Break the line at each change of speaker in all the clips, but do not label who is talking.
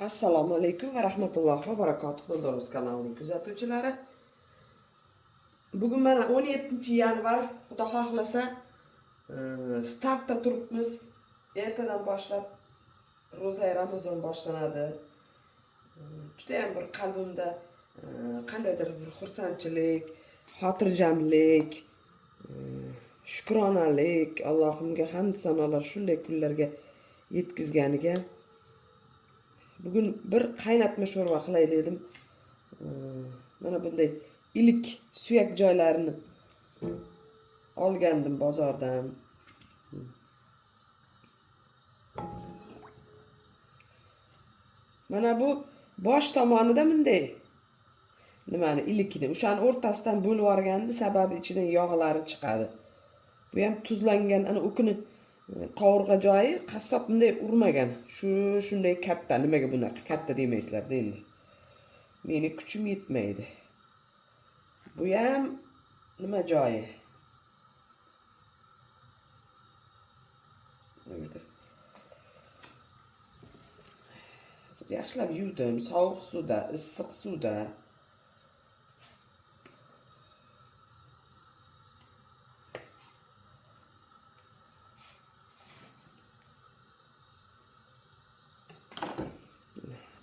Assalomu alaykum va rahmatullohi va barakatuh Dildo'z kanalining kuzatuvchilari. Bugun mana 17 yanvar, Xudo xohlasa, startda turibmiz. Ertadan boshlab ro'za Ramazon boshlanadi. Juda ham bir qalbimda qandaydir bir xursandchilik, xotirjamlik, shukronalik, Allohimga hamd sanolar shunday kunlarga yetkazganiga. Bugun bir qaynatma sho'rva qilay dedim. Mana bunday ilik suyak joylarini olgandim bozordan. Mana bu bosh tomonida bunday nimani ilikni o'shani o'rtasidan bo'lib yuborgandi, sababi ichidan yog'lari chiqadi. Bu ham tuzlangan, ana u kuni qovurg'a joyi qassob bunday urmagan. Shu shunday katta, nimaga bunaqa katta demaysizlar-da endi. Meni kuchim yetmaydi. Bu ham nima joyi? Yaxshilab yuvdim, sovuq suvda, issiq suvda.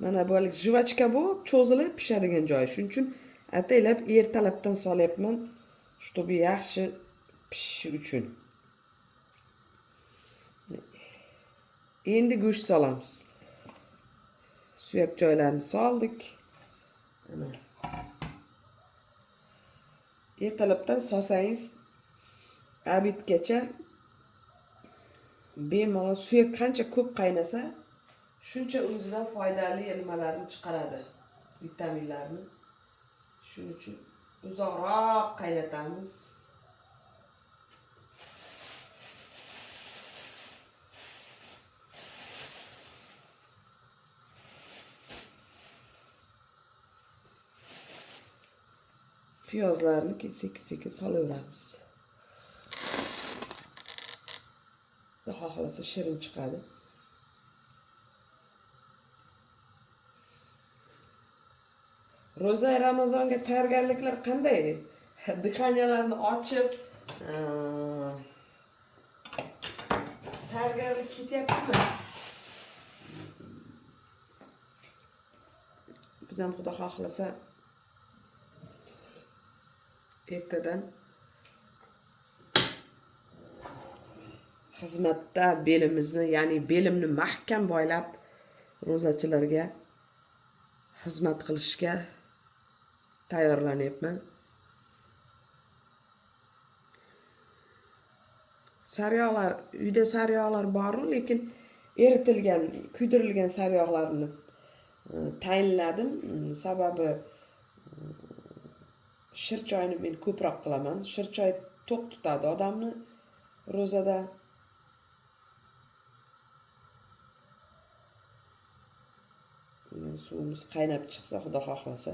Mana bu hali jivachka bo'lib cho'zilib pishadigan joyi. Shuning uchun ataylab ertalabdan solyapman, чтобы yaxshi pishishi uchun. Endi go'sht solamiz. Suyak joylarini soldik. Mana. Ertalabdan solsangiz obedgacha bemalol suyak qancha ko'p qaynasa, shuncha o'zidan foydali nimalarni chiqaradi, vitaminlarni. Shuning uchun uzoqroq qaynatamiz. Piyozlarni sekin-sekin solaveramiz. Xudo xohlasa shirin chiqadi. Ro'za Ramazonga tayyorgarliklar qanday? Dixaniyalarni ochib, tayyorgarlik ketyaptimi? Biz ham Xudo xohlasa ertadan xizmatda belimizni, ya'ni belimni mahkam boylab ro'zachilarga xizmat qilishga tayyorlanyapman. Sariyog'lar, uyda sariyog'lar bor-u, lekin eritilgan, kuydirilgan sariyog'larni tayinladim. Sababi shirchoyni men ko'proq qilaman. Shirchoy to'q tutadi odamni ro'zada. Suvimiz qaynab chiqsa, Xudo xohlasa,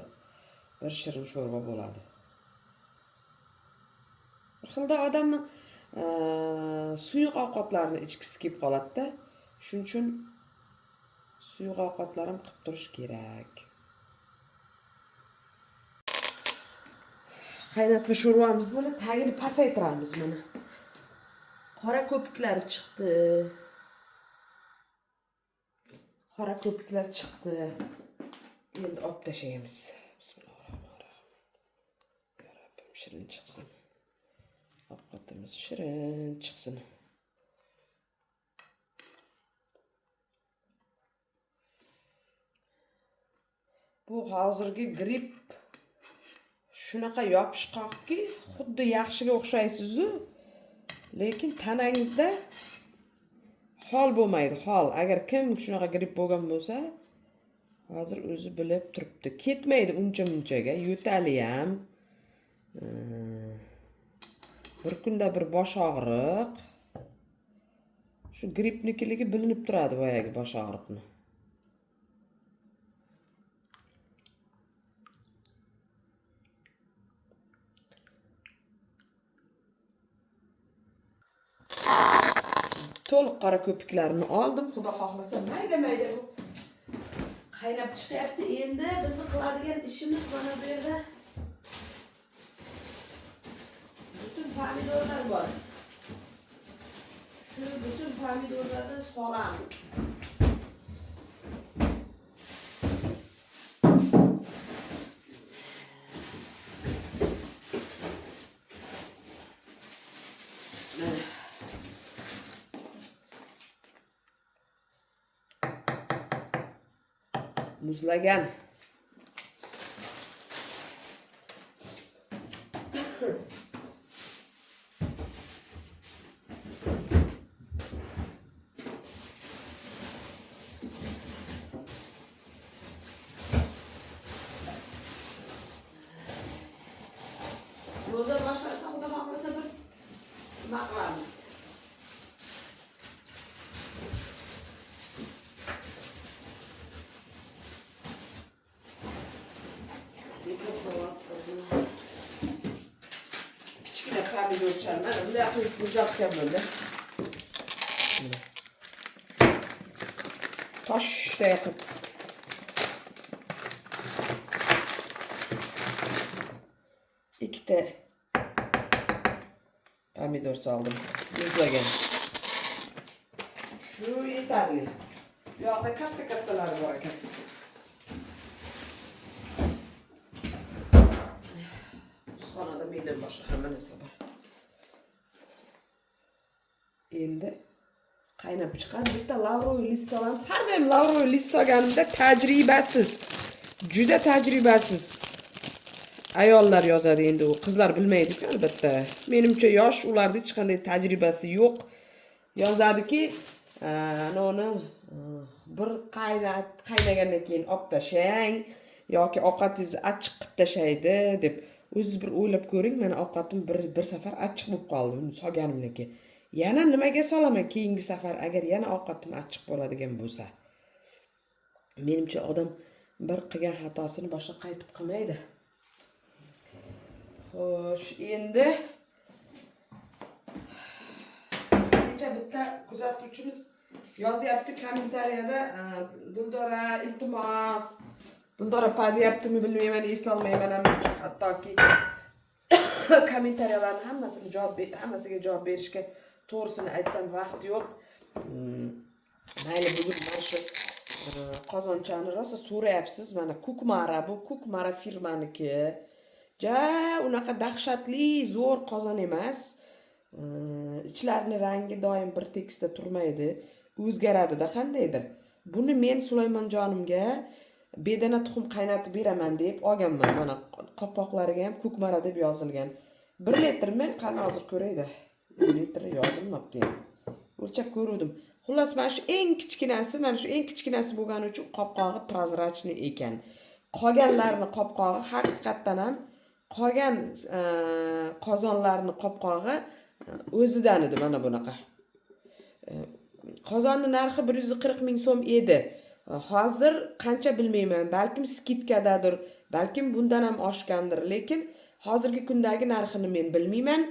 bir shirin sho'rva bo'ladi. Bir xilda odamni suyuq ovqatlarni ichgisi kelib qoladi-da. Shuning uchun suyuq ovqatlar ham qilib turish kerak. Qaynatma sho'rvamiz mana tagini pasaytiramiz mana. Qora ko'piklar chiqdi. Qora ko'piklar chiqdi. Endi olib tashlaymiz. Bismillahirrohmanirrohim. Ya Rabbim shirin chiqsin. Ovqatimiz shirin chiqsin. Bu hozirgi gripp shunaqa yopishqoqki, xuddi yaxshiga o'xshaysiz-u, lekin tanangizda hol bo'lmaydi, hol. Agar kim shunaqa gripp bo'lgan bo'lsa, hozir o'zi bilib turibdi. Ketmaydi uncha-munchaga, yo'tali ham. Bir kunda bir bosh og'riq. Shu grippnikiligi bilinib turadi boyagi bosh og'riqni. To'liq qora ko'piklarni oldim. Xudo xohlasa mayda-mayda bu Qaynab chiqyapti. Endi bizni qiladigan ishimiz mana bu yerda butun pomidorlar bor. Shu butun pomidorlarni solamiz. Mana. Muzlagan. Ro'za boshlansa, Xudo xohlasa, bir nima qilamiz. Bekor savol qildim. Kichkina pomidorcha, mana bunday qilib muzlatganman-da. Mana. Toshday qilib. Ikkita pomidor soldim. Muzlagan. Shu yetarli. Bu yoqda katta-kattalari bor ekan. Xonada mendan boshqa hamma narsa bor. Endi qaynab chiqadi. Bitta лавровый лист solamiz. Har doim лавровый лист solganimda tajribasiz, juda tajribasiz ayollar yozadi endi, u qizlar bilmaydi-ku albatta. Menimcha, yosh, ularda hech qanday tajribasi yo'q. Yozadiki, uni bir qaynagandan keyin olib tashlang yoki ovqatingizni achchiq qilib tashlaydi deb. O'zingiz bir o'ylab ko'ring, mani ovqatim bir safar achchiq bo'lib qoldi uni solganimdan keyin. Yana nimaga solaman keyingi safar, agar yana ovqatim achchiq bo'ladigan bo'lsa? Menimcha, odam bir qilgan xatosini boshqa qaytib qilmaydi. Xo'sh, endi kecha bitta kuzatuvchimiz yozyapti kommentariyada, "Dildora, iltimos, Dildora opa" deyaptimi, bilmayman, eslolmayman ham. Hattoki kommentariyalarni hammasini javob hammasiga javob berishga, to'g'risini aytsam, vaqt yo'q. Mayli, bugun mana shu qozonchani rosa so'rayapsiz. Mana, Kukmara, bu Kukmara firmaniki. Ja unaqa dahshatli zo'r qozon emas. Ichlarini rangi doim bir tekisda turmaydi, o'zgaradida qandaydir. Buni men Sulaymonjonimga bedana tuxum qaynatib beraman deb olganman. Mana, qopqoqlariga ham Kukmara deb yozilgan. 1 litrmi, qani, hozir ko'rayda, litri yozilmabdi ham, o'lchab ko'ruvdim. Xullas, mana shu eng kichkinasi, mana shu eng kichkinasi bo'lgani uchun qopqog'i прозрачный ekan. Qolganlarini qopqog'i haqiqatdan ham, qolgan qozonlarni qopqog'i o'zidan edi, mana bunaqa. Qozonni narxi 140 000 so'm edi. Hozir qancha, bilmayman, balkim скидка dadir, balkim bundan ham oshgandir, lekin hozirgi kundagi narxini men bilmayman.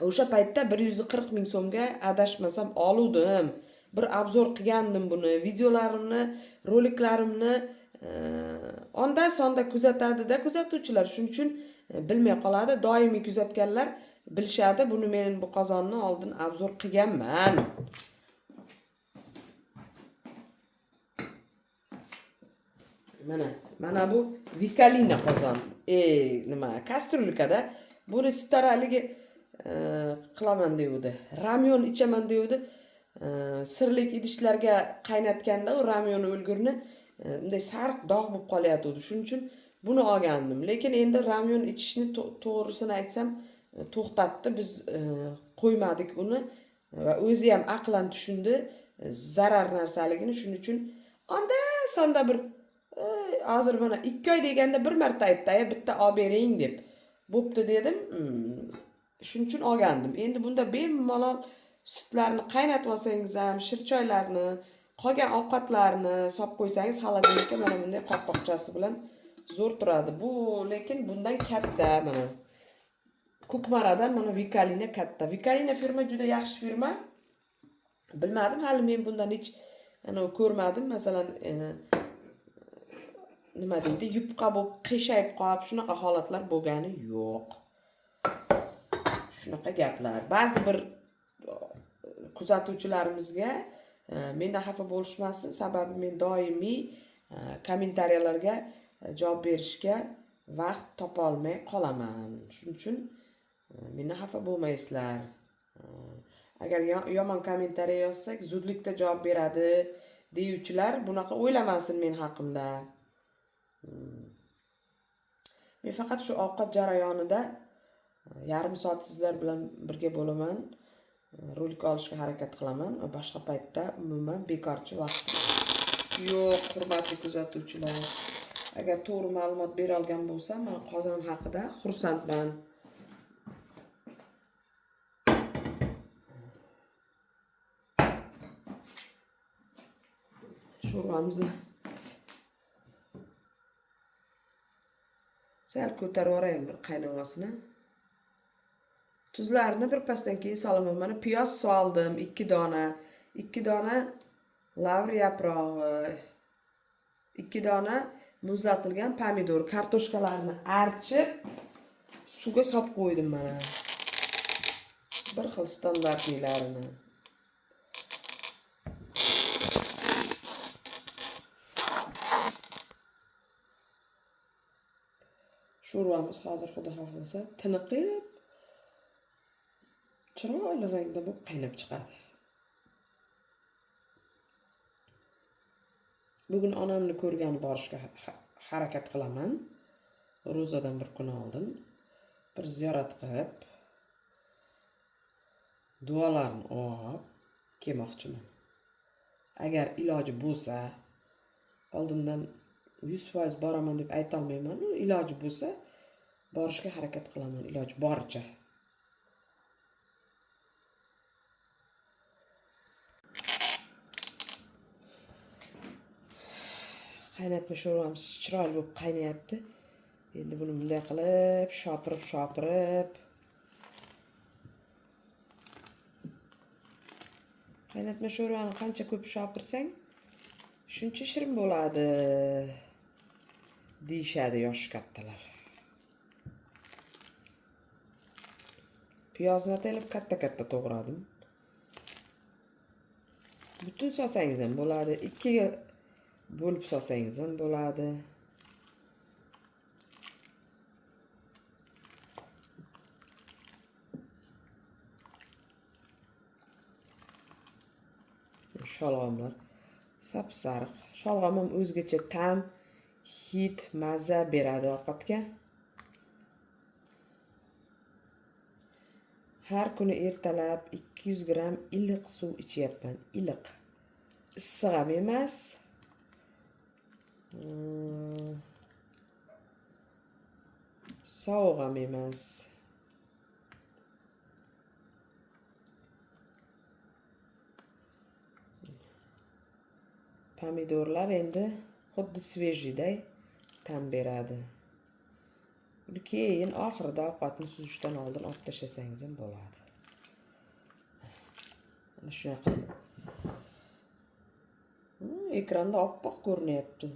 O'sha paytda 140 000 so'mga, adashmasam, oluvdim. Bir обзор qilgandim buni. Videolarimni, roliklarimni onda sonda kuzatadida kuzatuvchilar, shuning uchun bilmay qoladi. Doimiy kuzatganlar bilishadi buni. Men bu qozonni oldin обзор qilganman. Mana bu Vikalina qozon, nima, кастрюлька da. Buni Sitora haligi qilaman deguvdi, ramyon ichaman deguvdi. Sirlik idishlarga qaynatganda u ramyoni o'lgurni bunday sariq dog' bo'lib qolayotgandi, shuning uchun buni olgandim. Lekin endi ramyon ichishni, to'g'risini aytsam, to'xtatdi. Biz qo'ymadik uni va o'zi ham aqlan tushundi zarar narsaligini. Shuning uchun onda sonda bir, hozir mana 2 oy deganda bir marta aytdi: "Aya, bitta olib bering", deb. "Bo'pti", dedim. Shuning uchun olgandim. Endi bunda bemalol sutlarni qaynatib olsangiz ham, shirchoylarni, qolgan ovqatlarni solib qo'ysangiz, холодильник ka, mana bunday qopqoqchasi bilan zo'r turadi bu. Lekin bundan katta, mana, Kukmaradan mana Vikalina katta. Vikalina firma juda yaxshi firma. Bilmadim, hali men bundan hech Anavi ko'rmadim, masalan, nima deydi, yupqa bo'lib qiyshayib qolib, shunaqa holatlar bo'lgani yo'q. Shunaqa gaplar. Ba'zi bir kuzatuvchilarimizga mendan xafa bo'lishmasin, sababi men doimiy kommentariyalarga javob berishga vaqt topolmay qolaman. Shuning uchun mendan xafa bo'lmaysizlar. Agar yomon kommentariya yozsak, zudlikda javob beradi deyuvchilar bunaqa o'ylamasin men haqimda. Men faqat shu ovqat jarayonida yarim soat sizlar bilan birga bo'laman. Rolik olishga harakat qilaman va boshqa paytda umuman bekorchi vaqt yo'q, hurmatli kuzatuvchilar. Agar to'g'ri ma'lumot bera olgan bo'lsam, men qozon haqida xursandman. Sho'rvamizni sal ko'tarib yuboraymi bir qaynavosini. Tuzlarini bir pasdan keyin solaman. Mana piyoz soldim, 2 dona. 2 dona lavr yaprog'i, 2 dona muzlatilgan pomidor, kartoshkalarni archib suvga solib qo'ydim mana. Bir xil standartlilarini. Sho'rvamiz hozir xudo xohlasa tiniqib chiroyli rangda bo'lib qaynab chiqadi. Bugun onamni ko'rgani borishga harakat qilaman. Ro'zadan bir kun oldin bir ziyorat qilib, duolarni o'qib kelmoqchiman. Agar iloji bo'lsa, oldindan 100% boraman deb ayta olmayman. Iloji bo'lsa borishga harakat qilaman, iloji boricha. Qaynatma sho'rvamiz chiroyli bo'lib qaynayapti. Endi buni bunday qilib, shopirib, shopirib. Qaynatma sho'rvani qancha ko'p shopirsang, shuncha shirin bo'ladi deyishadi yoshi kattalar. Piyozni ataylab katta-katta to'g'radim. Butun solsangiz ham bo'ladi, ikkiga bo'lib solsangiz ham bo'ladi. Sholg'omlar sap-sariq. Sholg'om ham o'zgacha ta'm, hid, maza beradi ovqatga. Har kuni ertalab 200 gramm iliq suv ichyapman. Iliq. Issiq ham emas. Sovuq ham emas. Pomidorlar endi xuddi svejiyday ta'm beradi. Buni keyin oxirida ovqatni suzishdan oldin olib tashlasangiz ham bo'ladi. Mana shunaqa qilib. Ekranda oppoq ko'rinyapti.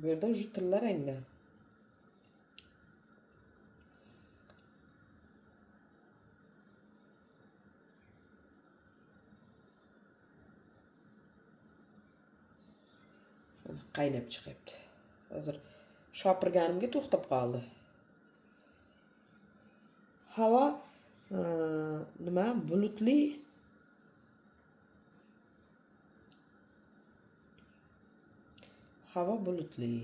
Bu yerda уже tilla rangda. Qaynab chiqyapti. Hozir shopirganimga to'xtab qoldi. Havo, nima, bulutli. Havo bulutli.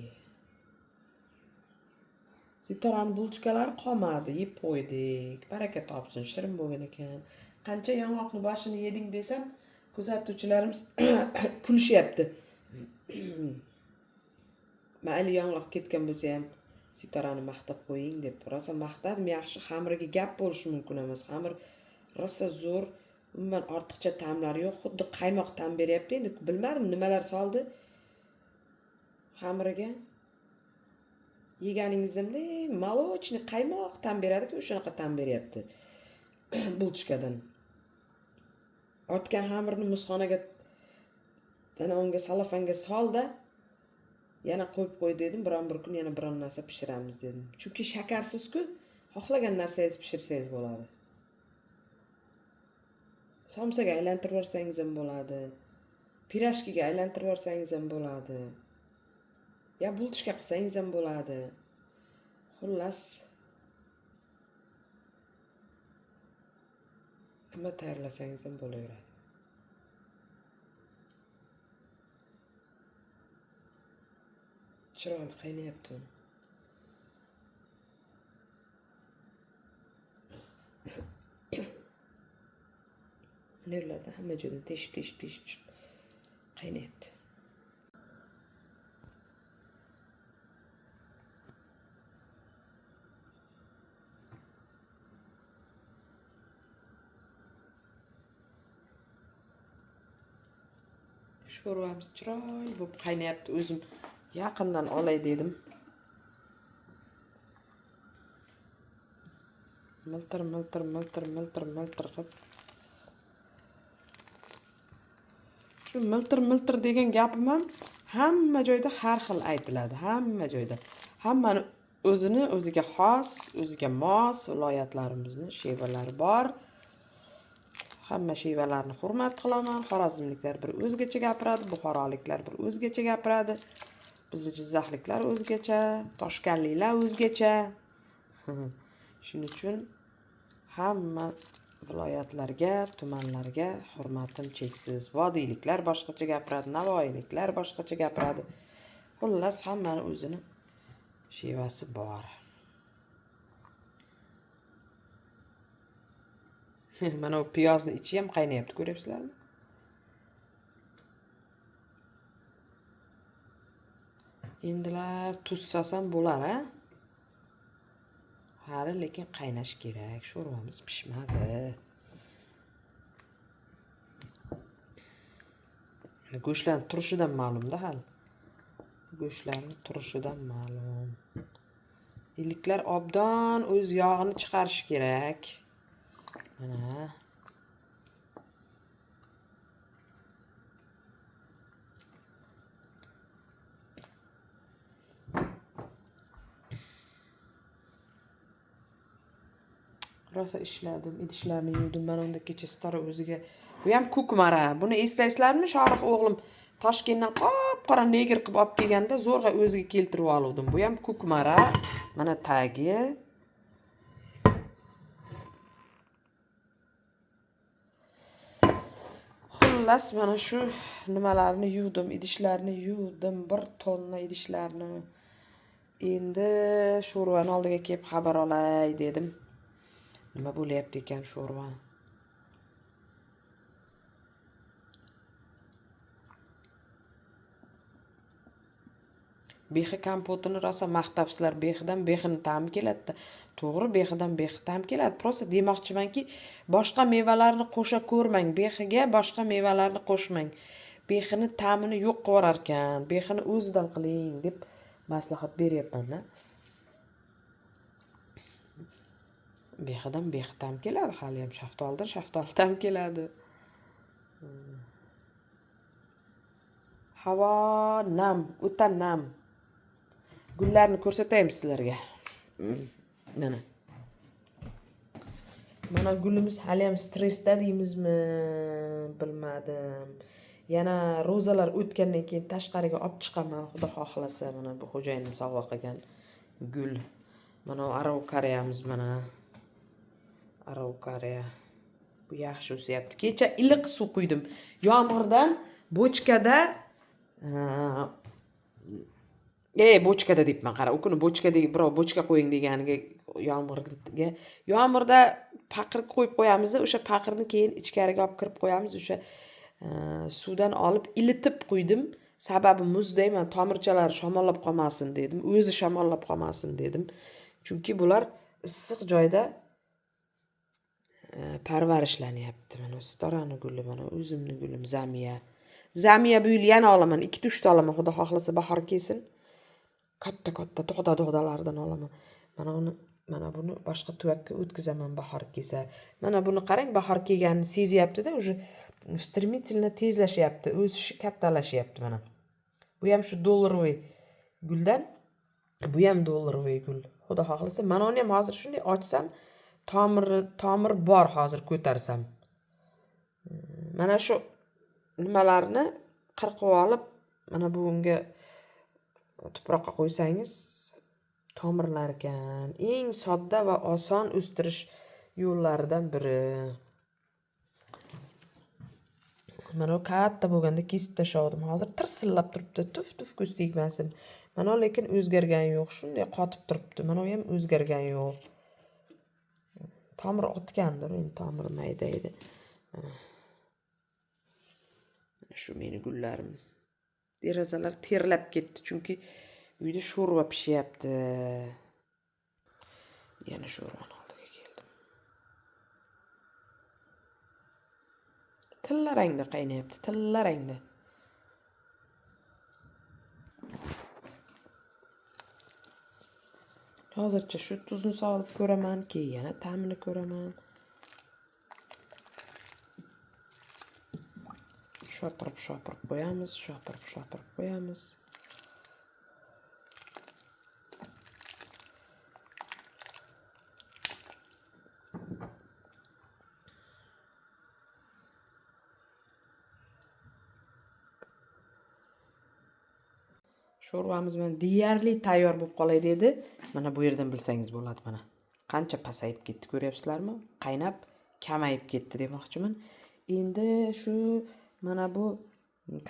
Sitorani bulchkalari qolmadi, yeb qo'ydik. Baraka topsin, shirin bo'lgan ekan. Qancha yong'oqni boshini yeding desam, kuzatuvchilarimiz kulishyapti. Mayli yong'oq ketgan bo'lsa ham Sitorani maqtab qo'ying deb. Rosa maqtadim, yaxshi xamiriga gap bo'lishi mumkin emas. Xamir rosa zo'r, umuman ortiqcha ta'mlari yo'q, xuddi qaymoq ta'm beryapti. Endi bilmadim nimalar soldi xamiriga. Yeganingizda molochni qaymoq ta'm beradi-ku, o'shanaqa ta'm beryapti bulchkadan. Ortgan xamirni muzxonaga Ana unga salafanga solda, yana qo'yib qo'y dedim, biron bir kun yana biron narsa pishiramiz dedim. Chunki shakarsiz-ku, xohlagan narsangizni pishirsangiz bo'ladi. Somsaga aylantirib yuborsangiz ham bo'ladi. Pirashkiga aylantirib yuborsangiz ham bo'ladi. Ya bultishka qilsangiz ham bo'ladi. Xullas, nima tayyorlasangiz ham bo'laveradi. Chiroyli qaynayapti uni. Nerlarda hamma joydan teshib teshib teshib chiqib qaynayapti. Sho'rvamiz chiroyli bo'lib qaynayapti. O'zim yaqindan olay dedim. Miltir miltir miltir miltir miltir qilib. Shu miltir miltir degan gapim ham hamma joyda har xil aytiladi, hamma joyda. Hammani o'zini o'ziga xos, o'ziga mos viloyatlarimizni shevalari bor. Hamma shevalarni hurmat qilaman. Xorazmliklar bir o'zgacha gapiradi, buxoroliklar bir o'zgacha gapiradi. Bizni jizzaxliklar o'zgacha, toshkanliklar o'zgacha. Shuning uchun hamma viloyatlarga, tumanlarga hurmatim cheksiz. Vodiyliklar boshqacha gapiradi, navoiyliklar boshqacha gapiradi. Xullas, hammani o'zini shevasi bor. Mana bu piyozni ichi ham qaynayapti, ko'ryapsizlarmi? Endilar tuz solsam bo'lar, a? Hali lekin qaynash kerak. Sho'rvamiz pishmadi. Go'shtlarning turishidan ma'lum-da hali. Go'shtlarning turishidan ma'lum. Iliklar obdon o'z yog'ini chiqarishi kerak. Mana. Rosa ishladim, idishlarni yuvdim. Mana unda kecha Stora o'ziga. Bu ham ko'kmara. Buni eslaysizlarmi? Shohrux o'g'lim Toshkentdan qop-qora negr qilib olib kelganda zo'rg'a o'ziga keltirib oldim. Bu ham ko'kmara. Mana tagi. Xullas, mana shu nimalarni yuvdim, idishlarni yuvdim, 1 tonna idishlarni. Endi sho'rvani oldiga kelib xabar olay dedim. Nima bo'lyapti ekan sho'rva? Bexi kompotini rosa maqtabsizlar. Bexidan bexini ta'mi keladi-da. To'g'ri, bexidan bexi ta'mi keladi. Prosta demoqchimanki, boshqa mevalarni qo'sha ko'rmang. Bexiga boshqa mevalarni qo'shmang. Bexini ta'mini yo'q qilib yuborar ekan. Bexini o'zidan qiling deb maslahat beryapman-da. Bexidan bexi ta'm keladi, hali ham shaftolidan shaftoli ta'm keladi. Havo nam, o'ta nam. Gullarni ko'rsataymi sizlarga? Mana. Mana gulimiz hali ham stressda deymizmi, bilmadim. Yana ro'zalar o'tgandan keyin tashqariga olib chiqaman, xudo xohlasa. Mana bu xo'jayinim sovg'a qilgan gul. Mana araukariyamiz mana. Araukariya. Bu yaxshi o'syapti. Kecha iliq suv quydim. Yomg'irdan bochkada, bochkada deyapman, qara, u kuni bochkada birov bochka qo'ying deganiga yomg'irga, yomg'irda paqir qo'yib qo'yamiz, o'sha paqirni keyin ichkariga olib kirib qo'yamiz, o'sha suvdan olib ilitib qo'ydim. Sababi muzday, man tomirchalari shamollab qolmasin dedim, o'zi shamollab qolmasin dedim. Chunki bular issiq joyda parvarishlanyapti. Mana Storani guli, mana o'zimni gulim Zamiya. Zamiya bu yil yana olaman, 2-3 ta olaman, xudo xohlasa bahor kelsin. Katta-katta tog'da-tog'dalardan olaman. Mana uni, mana buni boshqa tuvakka o'tkazaman bahor kelsa. Mana buni qarang, bahor kelganini sezyapti-da, уже Стремительно tezlashyapti, o'sishi kattalashyapti mana. Bu ham shu dollaroviy guldan, bu ham dollaroviy gul. Xudo xohlasa, mana uni ham hozir shunday ochsam, tomir bor hozir ko'tarsam. Mana shu nimalarni qirqib olib, mana bunga tuproqqa qo'ysangiz tomirlar ekan. Eng sodda va oson o'stirish yo'llaridan biri. Mana u katta bo'lganda kesib tashladim. Hozir tirsillab turibdi. Tuf tuf ko'z tegmasin. Mana u lekin o'zgargani yo'q. Shunday qotib turibdi. Mana u ham o'zgargani yo'q. Tomir otgandir, endi tomir mayda edi. Mana shu meni gullarim. Derazalar terlab ketdi, chunki uyda sho'rva pishyapti. Yana sho'rvani oldiga keldim. Tilla rangda qaynayapti, tilla rangda. Hozircha shu tuzni solib ko'raman, keyin yana ta'mini ko'raman. Shopirib shopirib qo'yamiz, shopirib shopirib qo'yamiz. Sho'rvamiz mana deyarli tayyor bo'lib qolay dedi. Mana bu yerdan bilsangiz bo'ladi mana. Qancha pasayib ketdi ko'ryapsizlarmi? Qaynab kamayib ketdi demoqchiman. Endi shu mana bu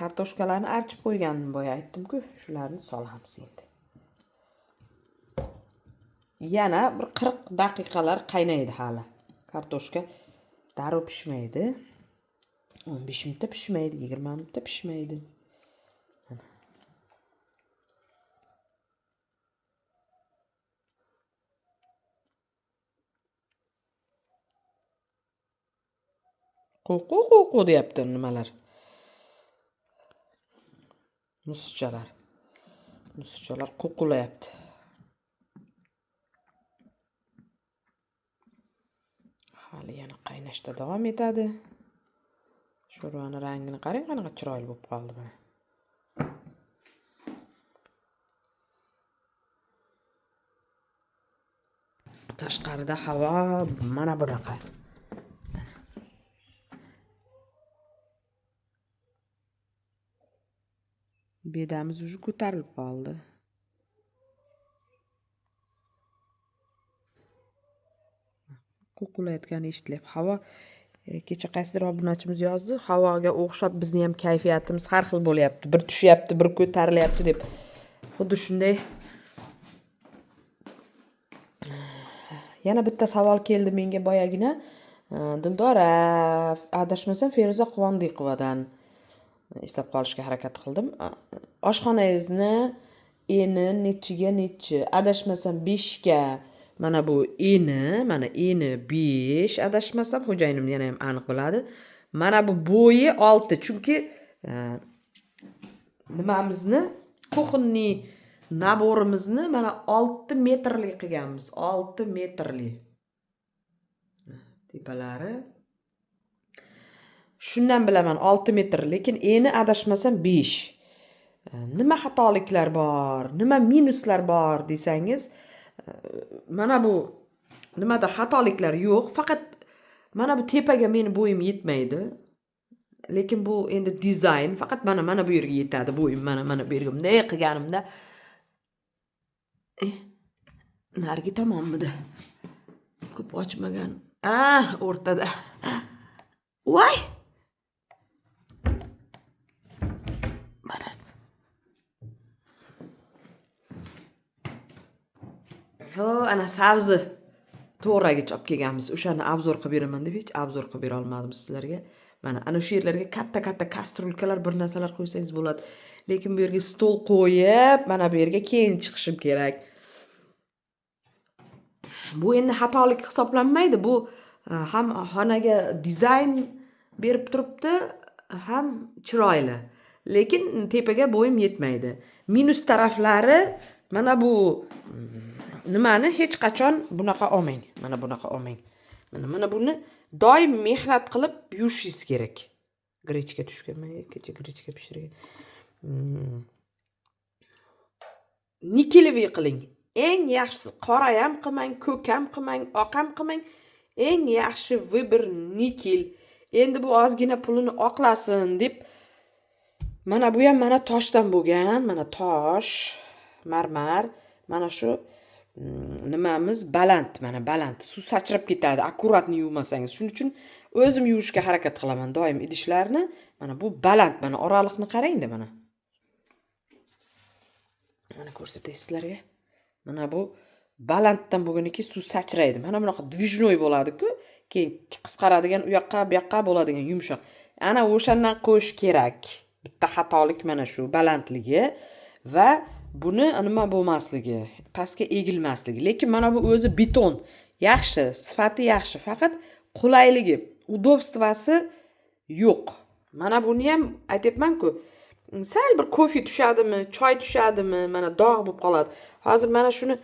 kartoshkalarni archib qo'ygandim boya aytdim-ku, shularni solamiz endi. Yana bir 40 daqiqalar qaynaydi hali. Kartoshka darrov pishmaydi. 15 minutda pishmaydi, 20 minutda pishmaydi. Qo'qu qo'qu deyapti nimalar. Musichalar. Musichalar qo'qulayapti. Hali yana qaynashda davom etadi. Sho'rvani rangini qarang, qanaqa chiroyli bo'lib qoldi mana. Tashqarida havo mana bunaqa. Bedamiz уже ko'tarilib qoldi. Qo'qulayotgani eshitilyapti. Havo kecha qaysidir obunachimiz yozdi, havoga o'xshab bizni ham kayfiyatimiz har xil bo'lyapti. Bir tushyapti, bir ko'tarilyapti deb. Xuddi shunday. Yana bitta savol keldi menga boyagina. Dildora, adashmasam Feruza Quvondiqovadan eslab qolishga harakat qildim. Oshxonangizni eni nechiga nechi? Adashmasam 5 ga. Mana bu eni, mana eni 5 adashmasam, xo'jayinim yana ham aniq biladi. Mana bu bo'yi 6, chunki nimamizni, kuxonniy naborimizni mana 6 metrli qilganmiz, 6 metrli. Tepalari. Shundan bilaman 6 metr, lekin eni adashmasam 5. Nima xatoliklar bor, nima minuslar bor desangiz, mana bu nimada xatoliklar yo'q, faqat mana bu tepaga meni bo'yim yetmaydi. Lekin bu endi dizayn, faqat mana bu yerga yetadi bo'yim, mana bu yerga bunday qilganimda narigi tomonmidi? Ko'p ochmagan. Ah, o'rtada. Voy! Mana. Ho, ana sabzi to'g'ragich olib kelganmiz. O'shani obzor qilib beraman deb hech obzor qilib bera olmadim sizlarga. Mana ana shu yerlarga katta-katta kastrulkalar bir narsalar qo'ysangiz bo'ladi. Lekin bu yerga stol qo'yib, mana bu yerga keyin chiqishim kerak. Bu endi xatolik hisoblanmaydi. Bu ham xonaga dizayn berib turibdi, ham chiroyli. Lekin tepaga bo'yim yetmaydi. Minus taraflari mana bu nimani hech qachon bunaqa olmang. Mana bunaqa olmang. Mana buni doim mehnat qilib yuvishingiz kerak. Grechka tushgan, mana kecha grechka pishirgan. Nikeliviy qiling. Eng yaxshisi qora ham qilmang, ko'k ham qilmang, oq ham qilmang. Eng yaxshi vibr nikel. Endi bu ozgina pulini oqlasin deb mana bu ham mana toshdan bo'lgan, mana tosh, marmar, mana shu nimamiz baland, mana baland. Suv sachrab ketadi, akkuratni yuvmasangiz. Shuning uchun o'zim yuvishga harakat qilaman doim idishlarni. Mana bu baland, mana oraliqni qarang-da mana. Mana ko'rsatay sizlarga. Mana bu balanddan bo'lganiki suv sachraydi. Mana bunaqa dvijnoy bo'ladi-ku, keyin qisqaradigan, u yoqqa, bu yoqqa bo'ladigan yumshoq. Ana o'shandan qo'yish kerak. Bitta xatolik mana shu balandligi va buni nima bo'lmasligi, pastga egilmasligi. Lekin mana bu o'zi beton. Yaxshi, sifati yaxshi, faqat qulayligi, udobstvasi yo'q. Mana buni ham aytyapman-ku, sal bir kofe tushadimi, choy tushadimi, mana dog' bo'lib qoladi. Hozir mana shuni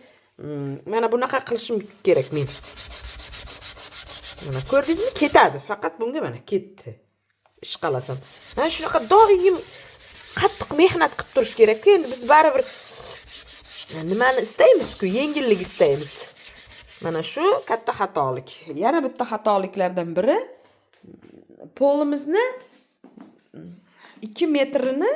mana bunaqa qilishim kerak men. Mana ko'rdingizmi, ketadi. Faqat bunga mana ketdi. Ish qilasan. Mana shunaqa doim qattiq mehnat qilib turish kerak-ku. Endi biz baribir nimani istaymiz-ku, yengillik istaymiz. Mana shu katta xatolik. Yana bitta xatoliklardan biri polimizni 2 metrini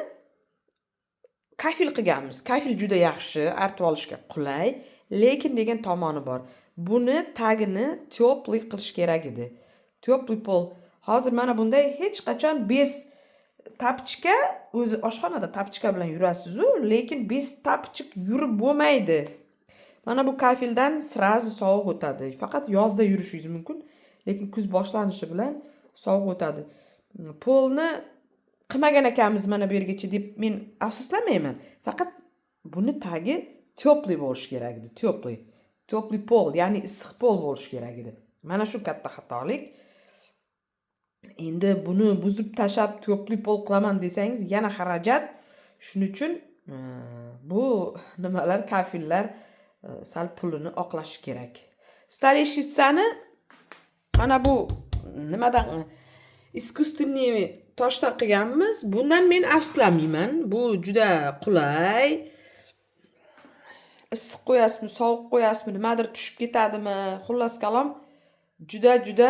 kafel qilganmiz. Kafel juda yaxshi, artib olishga qulay, lekin degan tomoni bor. Buni tagini tyopliy qilish kerak edi. Tyopliy pol. Hozir mana bunday hech qachon bez tapchka, o'zi oshxonada tapchka bilan yurasiz-u, lekin bez tapchik yurib bo'lmaydi. Mana bu kafeldan srazi sovuq o'tadi. Faqat yozda yurishingiz mumkin, lekin kuz boshlanishi bilan sovuq o'tadi. Polni qilmagan ekanmiz mana bu yergacha deb men afsuslanmayman. Faqat buni tagi tyopliy bo'lishi kerak edi, tyopliy. Tyopliy pol, ya'ni issiq pol bo'lishi kerak edi. Mana shu katta xatolik. Endi buni buzib tashlab tyopliy pol qilaman desangiz yana xarajat. Shuning uchun bu nimalar, kafellar sal pulini oqlashi kerak. Stoleshitsani mana bu nimadan iskusственный toshdan qilganmiz. Bundan men afsuslanmayman. Bu juda qulay. Issiq qo'yasizmi, sovuq qo'yasizmi, nimadir tushib ketadimi? Xullas kalom, juda juda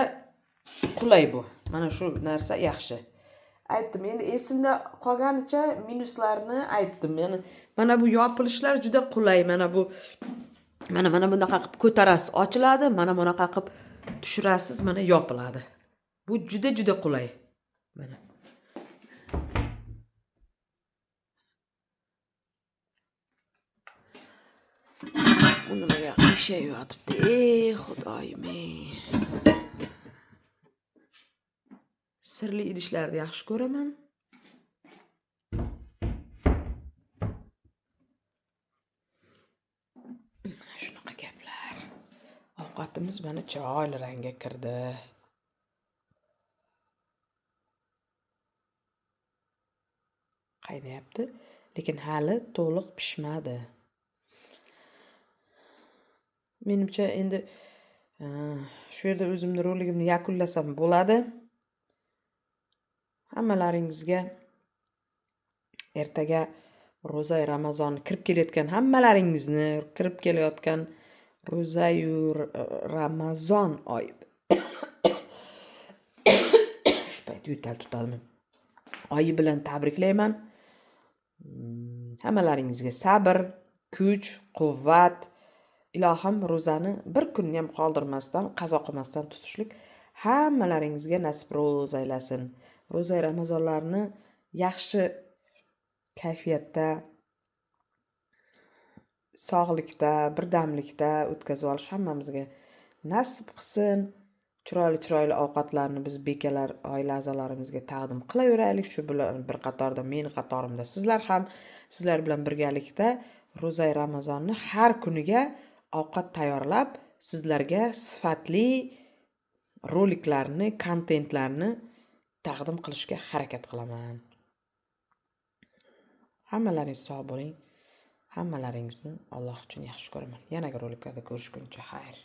qulay bu. Mana shu narsa yaxshi. Aytdim, endi esimda qolganicha minuslarni aytdim. Ya'ni mana bu yopilishlar juda qulay. Mana bu mana bunaqa qilib ko'tarasiz, ochiladi, mana bunaqa qilib tushirasiz, mana yopiladi. Bu juda juda qulay. Mana. Bu nimaga qiyshayib yotibdi? Ey Xudoyim, ey. Sirli idishlarni yaxshi ko'raman. Shunaqa gaplar. Ovqatimiz mana chiroyli rangga kirdi. Qaynayapti, lekin hali to'liq pishmadi. Menimcha endi shu yerda o'zimni roligimni yakunlasam bo'ladi. Hammalaringizga ertaga ro'za Ramazon kirib kelayotgan hammalaringizni kirib kelayotgan ro'zayu Ramazon oyi. Shu payt yo'tal tutadimi? Oyi bilan tabriklayman. Hammalaringizga sabr, kuch, quvvat, ilohim ro'zani bir kunni ham qoldirmasdan, qazo qilmasdan tutishlik hammalaringizga nasib ro'za aylasin. Ro'za Ramazonlarni yaxshi kayfiyatda, sog'likda, birdamlikda o'tkazib olish hammamizga nasib qilsin. Chiroyli chiroyli ovqatlarni biz bekalar oila a'zolarimizga taqdim qilaveraylik. Shu bilan bir qatorda meni qatorimda sizlar ham, sizlar bilan birgalikda ro'za Ramazonni har kuniga ovqat tayyorlab, sizlarga sifatli roliklarni, kontentlarni taqdim qilishga harakat qilaman. Hammalaringiz sog' bo'ling. Hammalaringizni Alloh uchun yaxshi ko'raman. Yanagi roliklarda ko'rishguncha xayr.